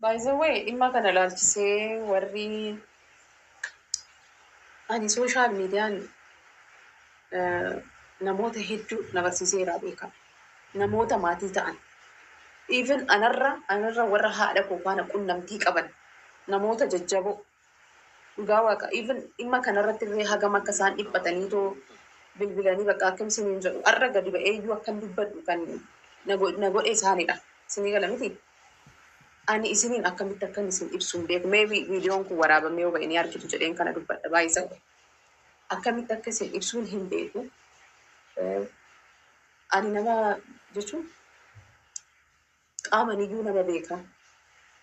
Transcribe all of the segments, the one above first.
By the way, dhimma kana ilaalchisee warri ani social mediaan namoota hedduu na barsiiseera beeka. Namoota maatii ta'an. Even anarra warra haadha koo faana qunnamtii qaban namoota jajjaboo. Dhugaa Waaqa, even dhimma kanarratti illee hagam akka isaan dhiphatanii too bilbilanii, bakka akkam isiniin jedhu, har'a gadi ba'ee iyyuu akkan dubbadhu kan na godhe isaanidha. Isinii gala miti? Ani isiniin akkamitti akkan isin ibsu hin beeku. Maybe viidiyoon kun waraabamee yoo ba'e ni argitu jedheen kana dubbadha baay'isa. Akkamitti akka isin ibsuun hin beeku. Ani nama jechuun qaaman iyyuu nama beeka.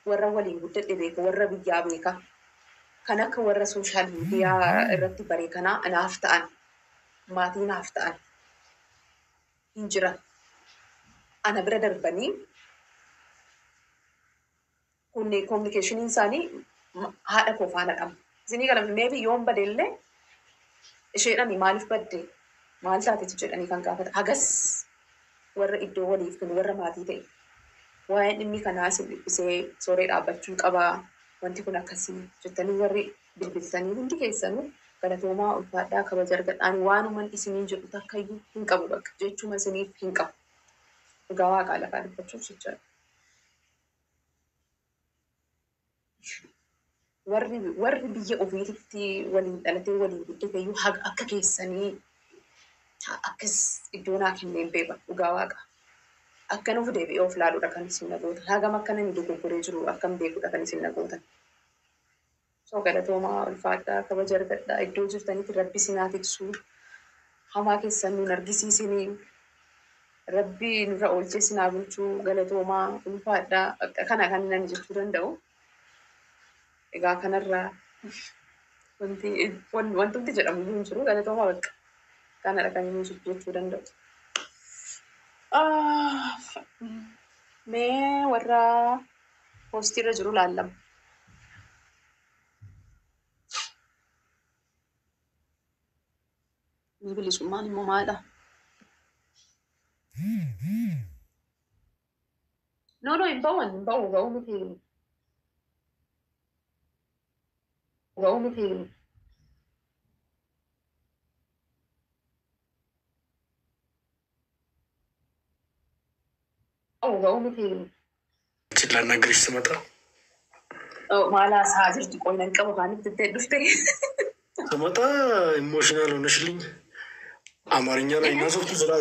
Warra waliin guddadhe beeka. Warra biyyaa beeka. Kan akka warra social media irratti bare kanaa anaaf ta'an, maatii naaf ta'an hin jiran. Ana bira darbanii kun communicationiin isaanii haadha koo faana dhama. Isinii gala? Maybe yoon bade illee isheedhaan maaliif badde, maal taatetu jedhanii kan gaafata. Hagas warra iddoo waliif kennu, warra maatii ta'e. Waa'een dhimmi kanaa isin dhiphisee, sooree dhaabbachuu qabaa, wanti kun akkasii jettanii warri bilbiltanii hundi keessanuu galatoomaa, ulfaadhaa, kabaja argadhaan. Waanuman isiniin jedhu takkayyuu hin qabu, bakka jechuma isiniif hin qabu. Dhugaa Waaqaa lafaa dubbachuuf jechaadha. Warri biyya ofiititti waliin dhalatee waliin guddate iyyuu haga akka keessanii akkas iddoo naa kennee hin beekan, dhugaa Waaqa. Akka nuuf deebi'ee of laaluudha kan isin na gootan. Hagam akka namni dogoggoree jiru akkam beekudha kan isin na gootan. So galatoomaa, ulfaadhaa, kabaja argadhaa. Iddoo jirtanitti Rabbi isin haa tiksu. Hamaa keessan nun argisiisinii. Rabbi nurra oolchee isin haa bulchuu. Galatoomaa, ulfaadhaa. Kana kan ani jechuu danda'u. Egaa kanarraa wanti wantumti jedhamu iyyuu hin jiru. Galatoomaa, bakka kanadha kan inni jechuu danda'u. Mee warra poostiirra jiru laallama. Inni bilisummaan immoo maalidha? No, hin ba'u, hin ba'u, ba'u miti. Ba'u miti. Ba'u, ba'u miti. ላናግርሽ ስመጣ Maal haasaa jirtu? Qoy, nan qaba kaanitti itti dhufte. ስመጣ emotional ሆነሽልኝ አማርኛ ላይ እና ሶፍቱ ስላ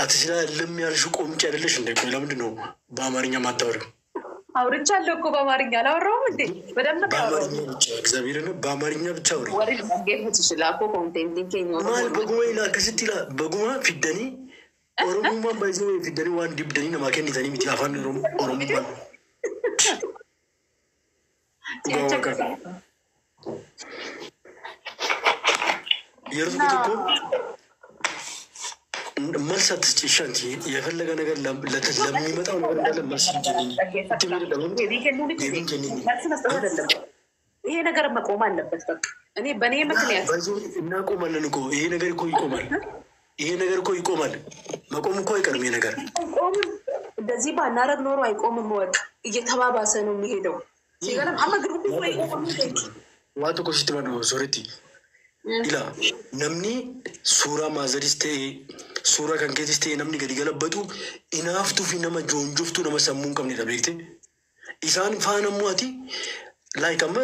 አቲ ስላ ልም ያልሽው ቆምጬ አይደለሽ እንደ? ቆይ፣ ለምንድን ነው በአማርኛ ማታወሪው? አውርቻለሁ እኮ። በአማርኛ አላወራሁም እንዴ? በደንብ ነው ያወራሁት። በአማርኛ ብቻ፣ እግዚአብሔርን በአማርኛ ብቻ አውሪ። Warri dhaggeeffatu silaa koo contentiin keenya maal Oromoo. Baguma ilaa akkasitti ilaa baguma fiddanii Oromummaan baay'isee fiddanii waan dibdanii namaa kennitanii miti afaan Oromummaan. Dhugaa Waaqaa. Yeroo tokko tokko መልስ አትስጪ። እሺ፣ አንቺ የፈለገ ነገር ለሚመጣው ነገር እንዳለ መልስ እንጂ Deebii kennuu miti. deebiin kennini። መልስ መስጠት አይደለም። ይሄ ነገር መቆም አለበት። በቃ እኔ በእኔ ምክንያት እናቆማለን እኮ። ይሄ ነገር እኮ ይቆማል። ይሄ ነገር እኮ ይቆማል። መቆም እኮ አይቀርም ይሄ ነገር። አይቆምም። እንደዚህ ባናረግ ኖሮ አይቆምም። ወቅ እየተባባሰ ነው የሚሄደው። ሲገለም አመ ግሩፕ አይቆምም። Waa tokko sitti madu sooretti. Ila namni suuraa maazaris ta'e, suuraa kan keetis ta'e, namni gadi galabbatu inaaftuu fi nama joonjoftuu, nama sammuu hin qabnedha, beekte. Isaan faana immoo ati like amma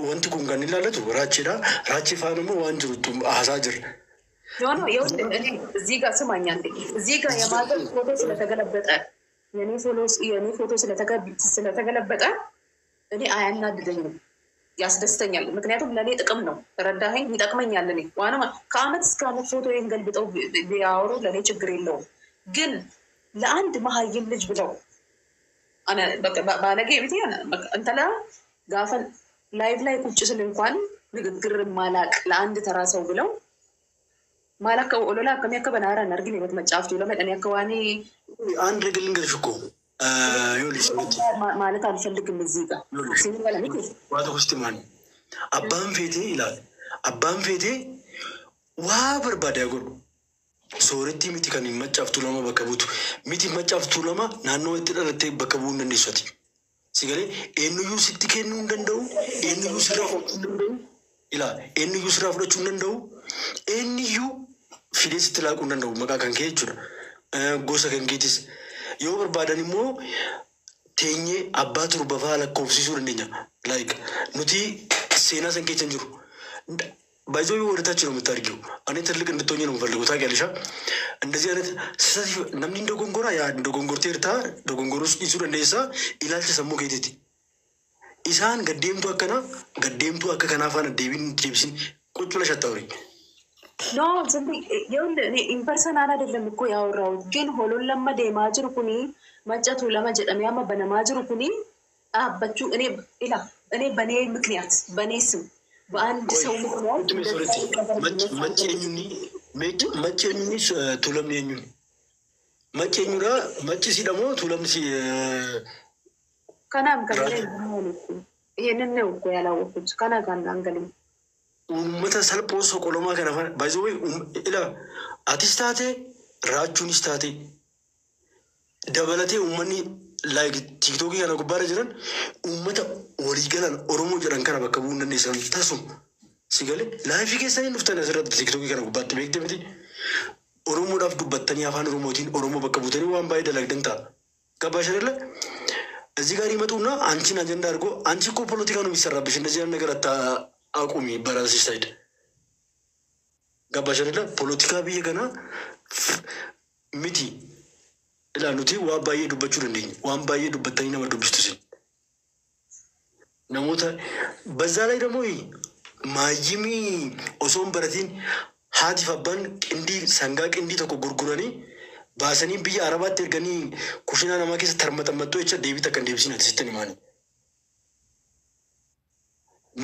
wanti kun kan ilaallatu raacheedha. Raachee faana immoo waan jiru haasaa jirra. No, no, ይኸውልህ፣ እኔ እዚህ ጋር ስማኝ አንዴ። እዚህ ጋር የማዘር ፎቶ ስለተገለበጠ፣ የኔ ፎቶ ስለተገለበጠ እኔ አያናድደኝም፣ ያስደስተኛል። ምክንያቱም ለእኔ ጥቅም ነው። ተረዳኸኝ? ይጠቅመኛል። እኔ ዋና ከአመት እስከ አመት ፎቶ ገልብጠው ቢያወሩ ለእኔ ችግር የለውም። ግን ለአንድ መሀይም ልጅ ብለው ባለጌ ቤት እንተላ gaafa live ላይ ቁጭ ስል እንኳን ንግግር ማላቅ ለአንድ ተራ ሰው ብለው maal akka olola akkamii akka banaaran argine macaaftuu lama dhani akka waan አንድ ነገር ልንገርሽ እኮ ይኸውልሽ ማለት አልፈልግም። እዚህ ጋር waa tokko sitti himaan, abbaan feetee ilaal, abbaan feetee waa barbaade haa godhu, sooretti miti kan macaaftuu lama bakka buutu miti. Macaaftuu lama naannoo itti dhalattee bakka bu'uu hin dandeessu ati. Si galee eenyuyyuu sitti kennuu hin danda'u, eenyuyyuu sirraa fudhachuu hin danda'u. Ilaa, eenyuyyuu sirraa fudhachuu hin danda'u, eenyuyyuu fidee sitti laaquu hin danda'u maqaa kan kee jechuudha. Gosa kan keetis. Yoo barbaadan immoo teenyee abbaa torba fa'aa lakkoofsisuu dandeenya. Like nuti seenaa san keessa hin jiru. ባይዘው ወደታች ነው የምታድጊው። እኔ ትልቅ እንድትሆኝ ነው የምፈልገው። ታውቂያለሽ፣ እንደዚህ አይነት ስህተት namni dogongora yaa dogongorteerta dogongorus dhiisuu dandeessa ilaalcha sammuu keetiiti. Isaan gaddeemtuu akkana gaddeemtuu akka kanaa faana deebiin deebisin ቁጭ ብለሽ አታውሪ። No, ይኸውልህ እኔ in personal አይደለም እኮ ያወራሁት፣ ግን hololli amma deemaa jiru kuni Maccaa Tuulama jedhamee amma banamaa jiru kuni dhaabbachuu እኔ ኢላ እኔ በእኔ ምክንያት በእኔ ስም በአንድ ቆይ ሰው ምክንያት Tume እንደዛ sooretti ይቀበል macci eenyuuni macci eenyuuni tuulamni eenyuuni macci eenyudha macci si moo tuulamni si Kanaaf kan ይሄንን ነው እኮ ያላወቅኩት። Kana kan አንገሊም Uummata salphoo soqolomaa kana faana baay'ee ila atis taate raachuunis taate dabalatee uummanni like TikTokii kana gubbaarra jiran uummata walii galan Oromoo jedhan kana bakka bu'uu hin dandeessan tasuma. Si galee liveii keessanii dhuftan asirratti TikTokii kana gubbaatti beekte miti. Oromoodhaaf dubbattanii afaan Oromootiin Oromoo bakka buutanii waan baay'ee dalagdan ta'a. ገባሽ አይደለ? እዚህ ጋር ይመጡና አንቺን አጀንዳ አድርጎ አንቺ እኮ ፖለቲካ ነው የሚሰራብሽ፣ እንደዚህ አይነት ነገር አቁሚ በራስሽ side። ገባሽ አይደለ? ፖለቲካ biyya kana miti. Ilaa nuti waan baay'ee dubbachuu dandeenya. Waan baay'ee dubbattanii nama dubbistu isin. Namoota በዛ ላይ ደግሞ maayyimii osoo hin baratiin haatiif abbaan qindii sangaa qindii tokko gurguranii baasanii biyya Arabaatti erganii kushinaa namaa keessa tarmaxammattoo jecha deebii takka hin deebisin ati sitti himaani.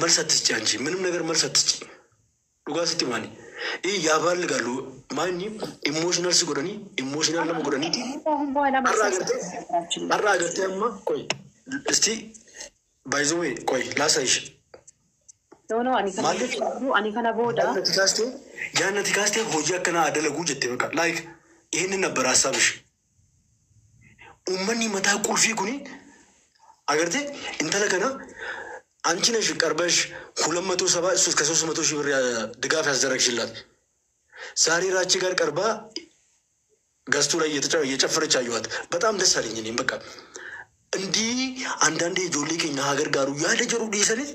መልስ አትስጪ አንቺ ምንም ነገር መልስ አትስጪ። Dhugaa sitti himaani. ያባልጋሉ maanni emotional si godhanii emotional nama godhanii አሁን በኋላ መልስ har'a agartee har'a agartee amma ቆይ እስቲ by the way ቆይ ላሳይሽ። No, ani kana Maaliif ani kana booda jaannati kaastee jaannati kaastee hojii akkanaa dalaguu jette በቃ like ይህንን ነበር ሀሳብሽ። Uummanni mataa qulfii kuni agartee intala kana አንቺ ነሽ ቀርበሽ 270 እስከ 300 ሺህ ብር ድጋፍ ያስደረግሽላት። ዛሬ ራቺ ጋር ቀርባ guestኡ ላይ እየጨፈረች አየኋት። በጣም ደስ አለኝ። እኔም በቃ እንዲህ አንዳንዴ ijoollee keenya ሀገር ጋሩ yaada jedhu dhiisanii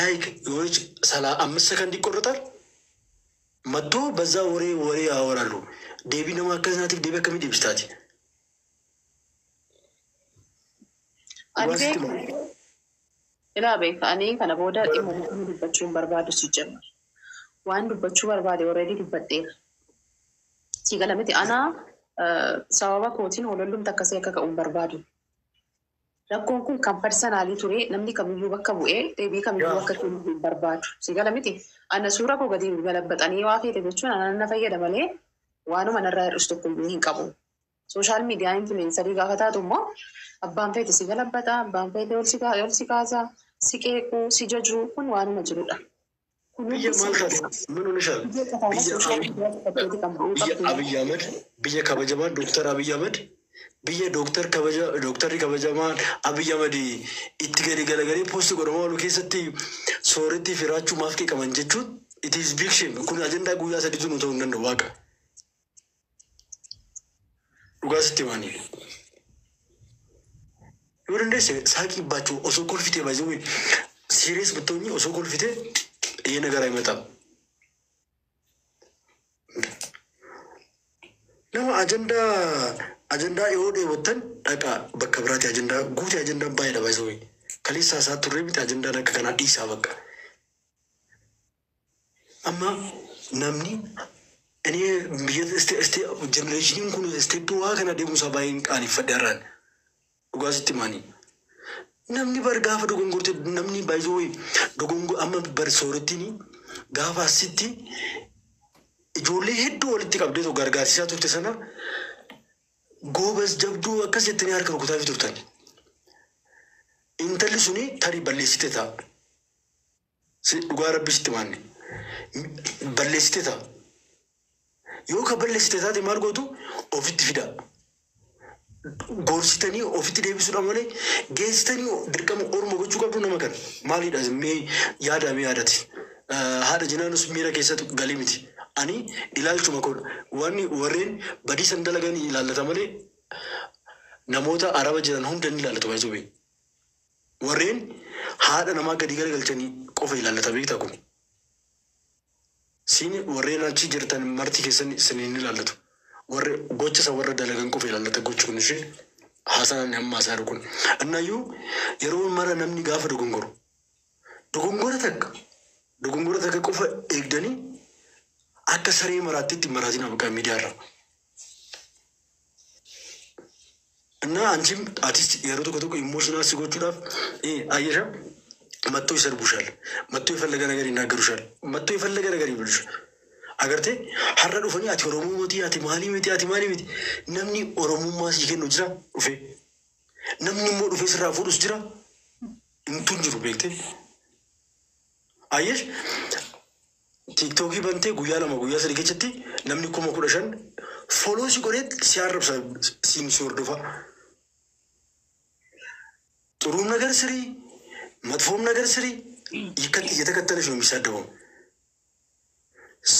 like የሆነች 5 ሰከንድ ይቆረጣል መጥቶ በዛ ወሬ ወሬ ያወራሉ። Deebii nama akkasinaatiif deebii akkamii deebistaati? Ani Dhugaa sitti beeku himaa. Ilaa beeka ani kana booda dhimma kana dubbachuu hin barbaadu si jenna. Waan dubbachuu barbaade already dubbadheera. Si gala miti ana sababa kootiin holollumti akkasii akka ka'u hin barbaadu. Rakkoon kun kan personalii ture namni kamiyyuu bakka bu'ee deebii kamiyyuu akka kennu hin barbaadu. Si gala miti ana suura koo gadi galabbaxanii waa feete jechuun ana na fayyada malee waanuma narraa hir'isu tokko iyyuu hin qabu. Social media influencerii gaafa taatu immoo abbaan feete si galabbata, abbaan feete ol si kaasa, si qeequu, si jajuu kun waanuma jirudha. Kun Biyya hundi maal taate? ምን ሆነሻል? biyya kataana Biyya social media uffatteeti kan ba'uu biyya qabdu. Abiy Ahmed biyya kabajamaan Dooktar Abiy Ahmed biyya dooktar kabaja dooktarri kabajamaan Abiy Ahmed itti gadi galagalee post godhamaa oolu keessatti sooretti fi raachuu maaf qeeqaman jechuun it is big shame. Kun ajandaa guyyaa sadiitu nu ta'uu hin danda'u waaqa. Dhugaa sitti himaanii. Yoo dandeesse saaqii osoo kolfitee baay'ee serious ብትሆኚ osoo kolfitee ይሄ ነገር አይመጣም። Nama ajandaa ajandaa yoo dheebottan dhaqaa bakka biraati ajandaa guute ajandaan baay'eedha baay'ee kaleessaa isaa turree miti ajandaan akka kanaa dhiisaa bakka. Amma namni እኔ biyya generationiin kun stepii waa kana deemuusaa baay'een qaaneffadhe har'aan dhugaa sitti himaanii. Namni bar gaafa dogongorte namni baay'ee dogongo amma bar soorettiin gaafa asitti ijoollee hedduu walitti qabdee tokko gargaarsisaa turte sana goobas jabduu akkas jettanii harka rukutaafii turtan. Intalli suni tarii balleessite ta'a. Dhugaa rabbi sitti maanne. Balleessite ta'a. Yoo ka balleessite taate maal gootu ofitti fida. Gorsitanii ofitti deebisuudha malee geessitanii dirqama orma gochuu qabdu nama kana. Maalidha mee yaada mee yaadati. Haadha jinaanus miira keessatti galii miti. Ani ilaalchuma koodha. Wanni warreen badii san dalagan ilaallata malee namoota araba jiran hunda ni ilaallatu baay'isuu. Warreen haadha namaa gadi garagalchanii qofa ilaallata beektaa kun. Siin warreen achi jirtan marti keessan isiniin ilaallatu. Warri gocha isa warra dalagan qofa ilaallata gochi kun ishee haasaan amma haasaa jiru kun. Innayyuu yeroo mara namni gaafa dogongoru dogongora takka qofa eegdanii akka saree maraatti itti maraatiin bakka miidiyaarra. እና አንቺም አርቲስት yeroo tokko tokko emotional si gochuudhaaf አየሻ መጥቶ ይሰድቡሻል፣ መጥቶ የፈለገ ነገር ይናገሩሻል፣ መጥቶ የፈለገ ነገር ይብሉሻል። Agartee har'a dhufanii ati Oromoo miti, ati maalii miti, ati maalii miti. Namni Oromummaa sii kennu jira dhufee. Namni immoo dhufee sirraa fuudhus jira. Himtuun jiru beektee. Ayyesh TikTokii bantee guyyaa 2 guyyaa 3 keessatti namni 15,000 follow si godhee si arrabsa, siin si hordofa. ጥሩም ነገር ስሪ መጥፎም ነገር ስሪ እየተከተለሽ ነው የሚሳደበው።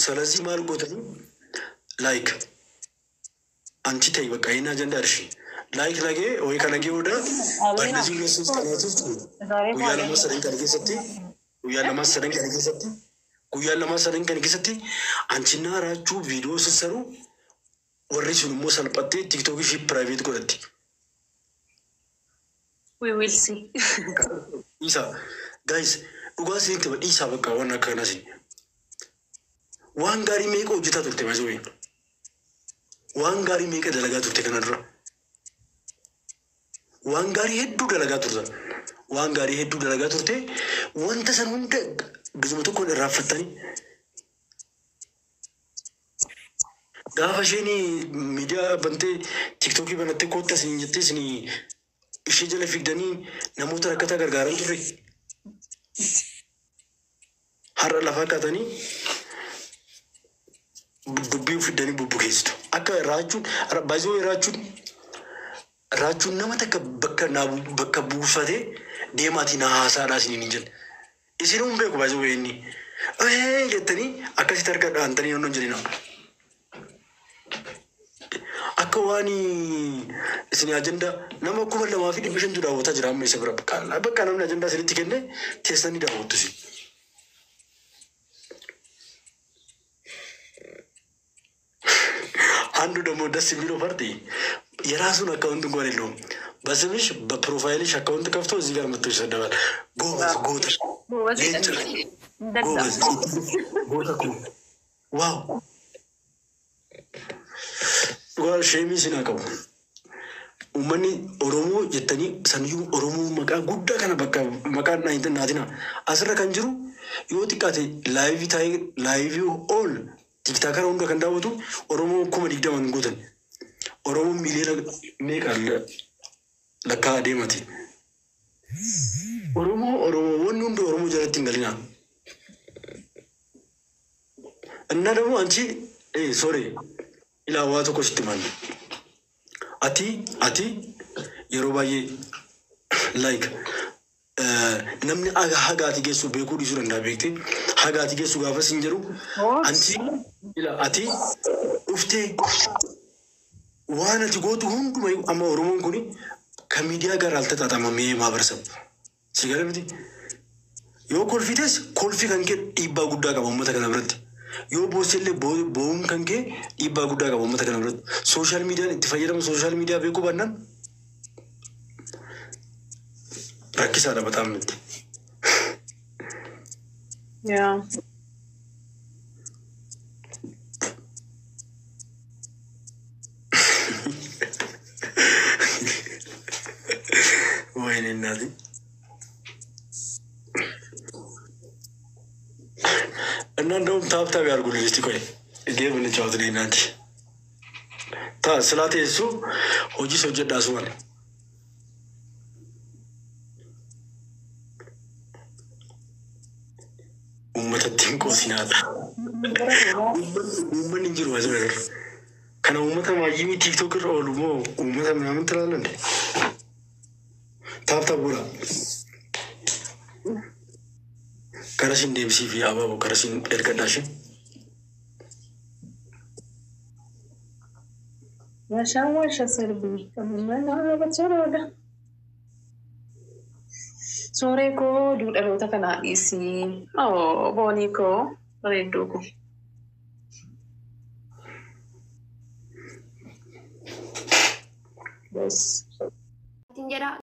ስለዚህ maal gootanii like አንቺ ተይ በቃ ይህን አጀንዳ እርሺ like ነገ ወይ ከነገ ወዲያ በእነዚህ 2-3 ቀናት ውስጥ guyyaa 2 sadan kana keessatti guyyaa 2 sadan kana keessatti guyyaa 2 sadan kana keessatti አንቺና ራችሁ ቪዲዮ ስትሰሩ warri sun immoo salphattee TikTokii ishii private godhatti. We will see. Dhiisaa guys, dhugaa isinitti hima, dhiisaa bakka waan akka kanaas. Waan gaarii meeqa hojjetaa turte baay'ee, waan gaarii meeqa dalagaa turte kana dura, waan gaarii hedduu dalagaa turtan, waan gaarii hedduu dalagaa turte. Wanta san hunda gizuma tokkoon irraanfattanii gaafa isheen miidiyaa bantee TikTokii banattee kottaa isin jettee isin ishee jala fiigdanii namoota rakkataa gargaaran turre. Har'a lafaa kaatanii dubbii fiddanii bubbukeessitu. Akka raachuun baay'ee raachuun nama takka bakka naa bakka buufatee deemaatii na haasaadhaa isiniin hin jenne. Isin hin beeku baay'ee inni. Ee jettanii akkasitti harka dhaantanii naannoo hin jedhina. Akka waan isin ajandaa nama 2,500tu daawwataa jira amma isa bira. Bakka namni ajandaa isinitti kenne teessanii daawwattu isin. አንዱ ደግሞ ደስ የሚለው part የራሱን account እንኳን የለውም። በስምሽ በ profile ሽ account ከፍቶ እዚህ ጋር መጥቶ ይሰደባል። ጎበዝ ጎተ ጎበዝ። ጎበዝ ጎተ እኮ wow shame isin qabu. Uummanni Oromoo jettanii saniyyuu Oromoo maqaa guddaa kana bakka maqaan naatina. Asirra kan jiru yoo xiqqaate live taa'ee live ol TikTokara hunda kan daawwatu Oromoo 20,000 hin guutan. Oromoo miiliyoona meeqa lakkaa deemati. Oromoo Oromoo wanni hundi Oromoo jalatti hin galinaa. እና ደግሞ አንቺ sorry ilaa waa tokko sitti himanne. Ati yeroo baay'ee like namni hagaati geessu beekuu dhiisuu danda'a beekte, hagaati geessu gaafa sin jedhu anchi ila ati dhuftee waan ati gootu hunduma amma Oromoon kuni kan miidiyaa gara altaxaxamamee ማህበረሰብ si gala miti. Yoo kolfites kolfi kan kee dhiibbaa guddaa qaba uummata kana biratti. Yoo boossellee boo'uun kan kee dhiibbaa guddaa qaba uummata kana biratti. Social miidiyaan itti fayyadama social media beekuu baannaan rakkisaadha በጣም miti. Yeah. ወይኔ እናቴ። እና እንደውም tap tap ያድርጉልኝ እስቲ ቆይ game እንጫወት እኔና አንቺ። ታ ስላቴ እሱ hojii hojjedhaa asumaan. Uummatatti hin qoosinaadha. Uummanni hin jiru as bira. Kana uummata maayyimii TikTok irra oolu moo uummata minaamin tilaalande? Tap tap godha. Karasiin deebisii fi abaaboo karasiin ergadhaa ishee. Waashaan waasha sirbii mana bacharoodha. Suuree koo duudhaloota kanaa dhiisii. Oo boonii koo bareedduu koo. Yes. Jedha.